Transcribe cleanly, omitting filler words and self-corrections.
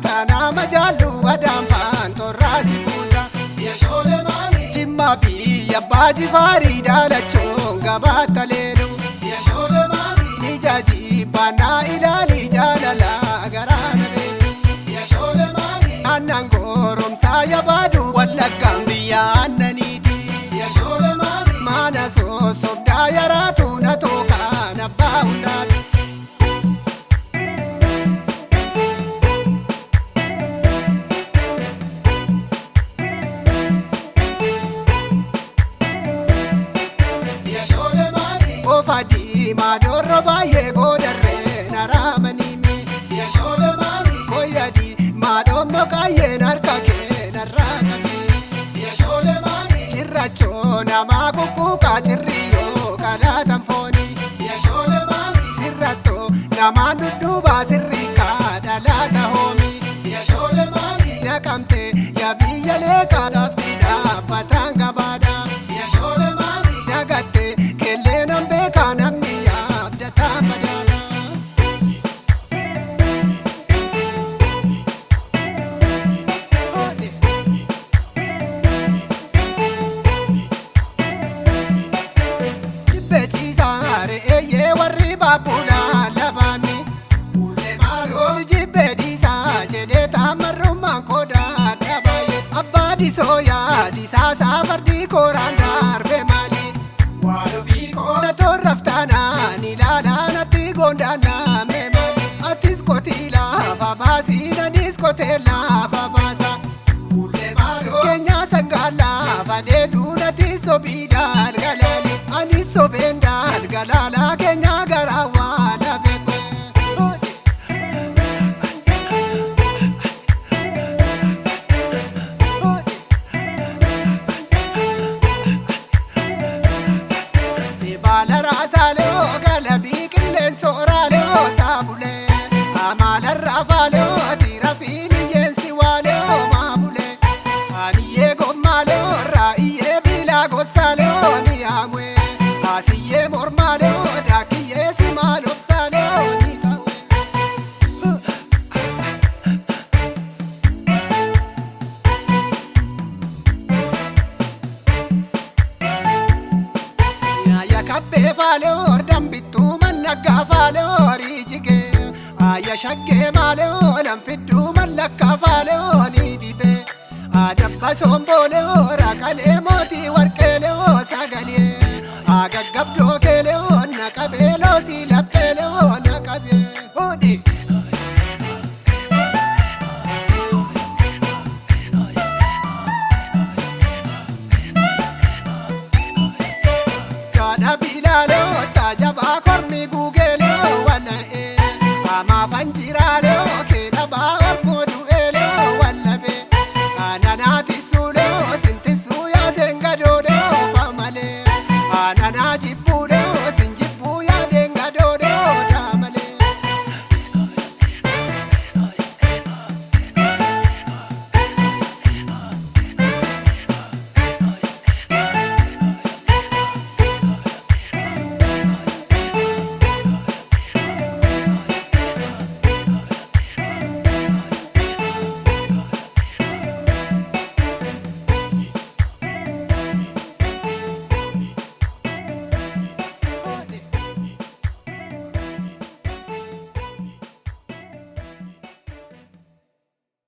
Taanaa majaallu badaanfaan torraasi buusa. Jimmaa fi abbaa jifaarii daalachuun gabaata leelu. Ijaaji baanaa ilaalii jaalalaa garaa na beeku. Aannan goromsaa yabaadu wallaggaan biyya aannaniiti. Mana sosobdaa yaraatu na tookaan abbaa hundaati. Ofa diimaa doorro baay'ee goodarree naraamaniimi. Koyya diimaa dhoommo kaayyeen harka kee narraa qabi. Cirrachoo namaa kukkuukaa cirriyyoo kalaatan fooni. Sirrattoo namaan dudduubaa sirriikaa dhalaata hoomi. Naqamtee yaa biyya leeqaa lafti dhaabbataan gabaadha. Nagattee kellee nan beekaa namni yaabdataa madaala. Jibbee ciisaa re'eeyyee warri baabulaa labaami. Si jibbee dhiisaa jedhee taamarrummaan kodaa dhabaye. Abbaa disoo yaadisaasaa fardi kooraan darbe maali? Na torraftaanaan ilaalaa natti gondaanaa mee maali? Atis qotii lafa baasii nanis qotee lafa baasa. Keenyaa sangaa lafa dheeduu natti sobii daalgalaali. Anis sobeen daalgalaalaa keenyaa garaa waa labeekwe. Baala raasaalee galabii qilleensa oraalee saabulee. Amaalarraa faalee dhiira fi niyyeensi waalee maabulee. Aniyyee gommaalee raa'iyyee biilaa gosaalee ni yaamwe. Asiyyee mormaalee daakiyyee simaal obsaalee ni ta'we. Yaaya kabbee faalee hordaan bittuu mannaggaa faalee horii jigee. Ayya shaggee maalee hoolan fidduu mallakkaa faalee hoonii dhibee. Adabba somboolee raqalee mootii warqeelee sagalee. Agaggabdoo